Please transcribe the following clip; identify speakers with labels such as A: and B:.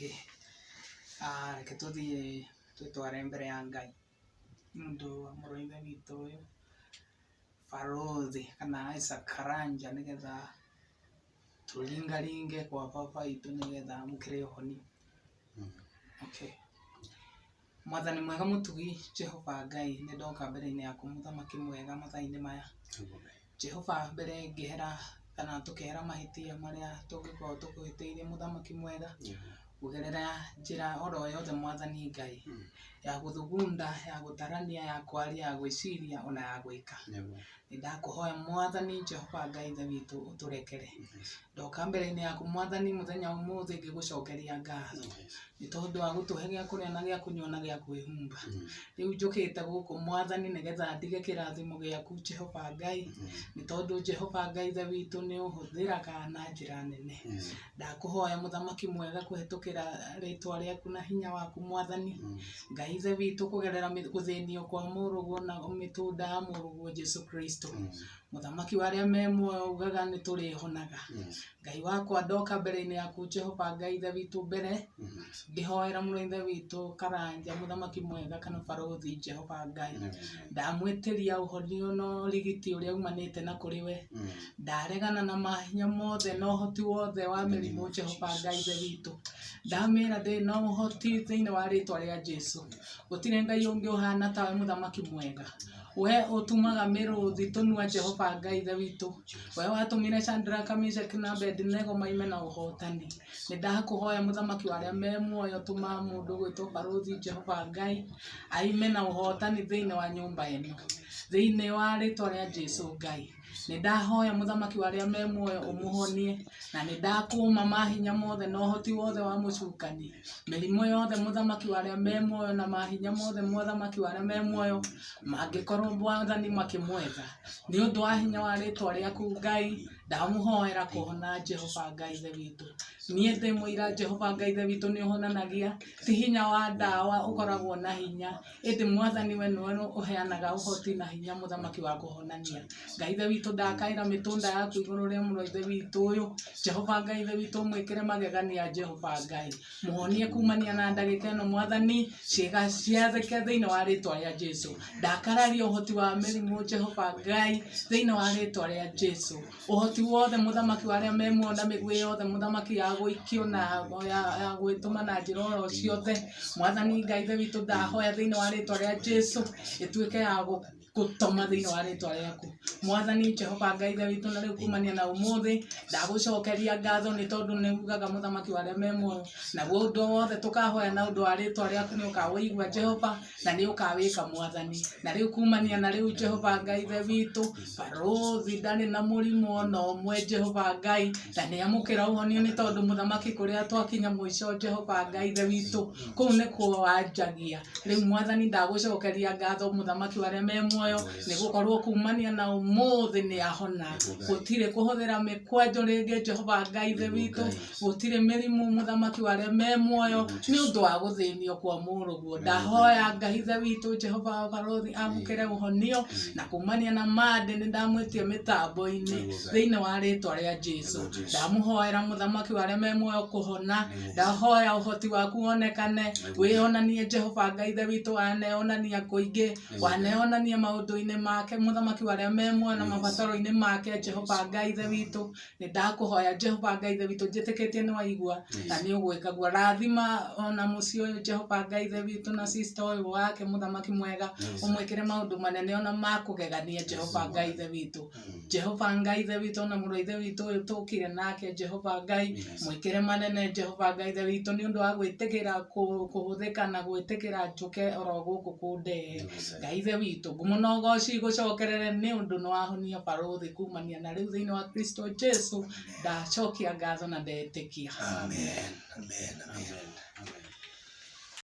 A: Okay. Ah, reke tũthiĩ twĩtware mbere ya Ngai nĩ ũndũ wa mũrũ wa Ithe witũ ũyũ Barũthi kana Isaac Karanja nĩgetha tũringaringe kwa baba witũ nĩgetha amũkĩre ũhonio. Okay. Mwathani mwega mũtugi Jehova Ngai nĩ ndoka mbere-inĩ yaku mũthamaki mwega mathaa-inĩ maya. Jehova mbere ngĩhera kana tũkĩhera mahĩtia marĩa tũngĩkorwo tũkũhĩtĩirie mũthamaki mwega kũgerera njĩra oro yothe mwathani Ngai ya gũthugunda, ya gũtarania, ya kwaria, ya gwĩciria ona ya gwĩka. Nĩ ndakũhoya mwathani Jehova Ngai Ithe witũ ũtũrekere. Ndoka mbere-inĩ yaku mwathani mũthenya wa ũmũthĩ ngĩgũcokeria ngatho nĩ tondũ wa gũtũhe gĩa kũrĩa na gĩa kũnyua na gĩa kwĩhumba. Rĩu njũkĩte gũkũ mwathani nĩgetha ndige kĩrathimo gĩaku Jehova Ngai, nĩ tondũ Jehova Ngai Ithe witũ nĩ ũhũthĩraga na njĩra nene. Ndakũhoya mũthamaki mwega kũhetũkĩra rĩtwa rĩaku na hinya waku mwathani, Ngai Ithe witũ kũgerera gũthĩnio kwa mũrũguo na mĩtũnda ya mũrũguo Jesu Kristo. Mũthamaki wa arĩa me muoyo ugaga nĩ tũrĩhonaga. Ngai wakwa ndoka mbere-inĩ yaku Jehova Ngai Ithe witũ mbere, ngĩhoera mũrũ wa Ithe witũ Karanja mũthamaki mwega kana barũthi Jehova Ngai. Ndamwĩtĩria ũhonio na ũrigiti ũrĩa umanĩte na kũrĩ we. Ndaregana na mahinya mothe na ũhoti wothe wa mĩrimũ Jehova Ngai Ithe witũ. Ndamĩra ndĩ na ũhoti thĩinĩ wa rĩtwa rĩa Jesu. Gũtirĩ Ngai ũngĩ ũhana tawe mũthamaki mwega. We ũtumaga mĩrũthi tũnua Jehova Ngai Ithe witũ. We watũmire Shadraka, Meshaki na Abednego maime na ũhotani. Nĩ ndakũhoya mũthamaki wa arĩa me muoyo tũma mũndũ ũgwĩtwo barũthi Jehova Ngai aime na ũhotani thĩinĩ wa nyũmba ĩno. Thĩinĩ wa rĩtwa rĩa Jesu Ngai. Nĩ ndahoya mũthamaki wa arĩa me muoyo ũmũhonie, na nĩ ndakũma mahinya mothe na ũhoti wothe wa mũcukani. Mĩrimũ yothe mũthamaki wa arĩa me muoyo na mahinya mothe mũthamaki wa arĩa me muoyo mangĩkorwo mwathani makĩmwetha. Nĩ ũndũ wa hinya wa rĩtwa rĩaku Ngai, ndamũhoera kũhona Jehova Ngai Ithe witũ. Niĩ ndĩ mũira Jehova Ngai Ithe witũ nĩ ũhonanagia, ti hinya wa ndawa ũkoragwo na hinya, Ĩndĩ Mwathani we nĩwe ũheanaga ũhoti na hinya mũthamaki wa kũhonania. Ngai Ithe witũ ndakaĩra mĩtũnda yaku igũrũ rĩa mũrũ wa Ithe witũ ũyũ. Jehova Ngai Ithe witũ ũmwĩkĩre magegania Jehova Ngai. Mũhonie kumania na ndagĩka ĩno Mwathani, ciĩga ciathĩke thĩinĩ wa rĩtwa rĩa Jesu. Ndakararia ũhoti wa mĩrimũ Jehova Ngai thĩinĩ wa rĩtwa rĩa Jesu. Ũhoti wothe mũthamaki wa arĩa me muoyo na mĩguĩ yothe mũthamaki ya gũikio na ya gwĩtũma na njĩra oro ciothe. Mwathani Ngai Ithe witũ ndahoya thĩinĩ wa rĩtwa rĩa Jesu ĩtuĩke ya gũtoma thĩinĩ wa rĩtwa rĩaku. Mwathani Jehova Ngai Ithe witũ na rĩu kumania na ũmũthĩ ndagũcokeria ngatho nĩ tondũ nĩ ugaga mũthamaki wa arĩa me muoyo. Naguo ũndũ wothe tũkahoya na ũndũ wa rĩtwa rĩaku nĩ ũkawĩigua Jehova. Na nĩ ũkawĩka Mwathani. Na rĩu kumania na rĩu Jehova Ngai Ithe witũ, barũthi ndarĩ na mũrimũ ona ũmwe Jehova Ngai, na nĩ amũkĩra ũhonio nĩ tondũ mũthamaki kũrĩa twakinya mũico Jehova Ngai Ithe witũ, kũu nĩkuo wanjagia. Rĩu Mwathani ndagũcokeria ngatho mũthamaki wa arĩa me muoyo, nĩ gũkorwo kumania na ũmũthĩ nĩ ahona. Gũtirĩ kũhũthĩra mĩkwanjo rĩngĩ Jehova Ngai Ithe witũ, Gũtirĩ mĩrimũ mũthamaki wa arĩa me muoyo nĩ ũndũ wa gũthĩnio kwa mũrũguo. Ndahoya Ngai Ithe witũ Jehova wa barũthi amũkĩre ũhonio na kumania na Monday nĩ ndamwĩtia mĩtambo-inĩ thĩinĩ wa rĩtwa rĩa Jesu. Ndamũhoera mũthamaki wa arĩa me muoyo kũhona. Ndahoya ũhoti waku wonekane, wĩyonanie Jehova Ngai Ithe witũ waneyonania kũingĩ, waneyonania maũndũ-inĩ make mũthamaki wa arĩa me muoyo na mabataro-inĩ make Jehova Ngai Ithe witũ. Nĩ ndakũhoya Jehova Ngai Ithe witũ njĩtĩkĩtie nĩ waigua na nĩ ũgwĩka guo. Rathima ona mũciĩ ũyũ Jehova Ngai Ithe witũ na sister ũyũ wake mũthamaki mwega, ũmwĩkĩre maũndũ manene ona ma kũgegania Jehova Ngai Ithe witũ. Jehova Ngai Ithe witũ ona mũrũ wa Ithe witũ ũyũ tũkire nake Jehova Ngai, mwĩkĩre manene Jehova Ngai Ithe witũ nĩ ũndũ wa gwĩtĩkĩra kũhũthĩka na gwĩtĩkĩra njũke oro gũkũ kũndehe. Ngai Ithe witũ, ngumo na ũgoci igũcokerere nĩ ũndũ nĩ wahonia barũthi kumania na rĩu thĩinĩ wa Kristo Jesu, ndacokia ngatho na ndetĩkia.
B: Amen. Amen. Amen.
C: Amen.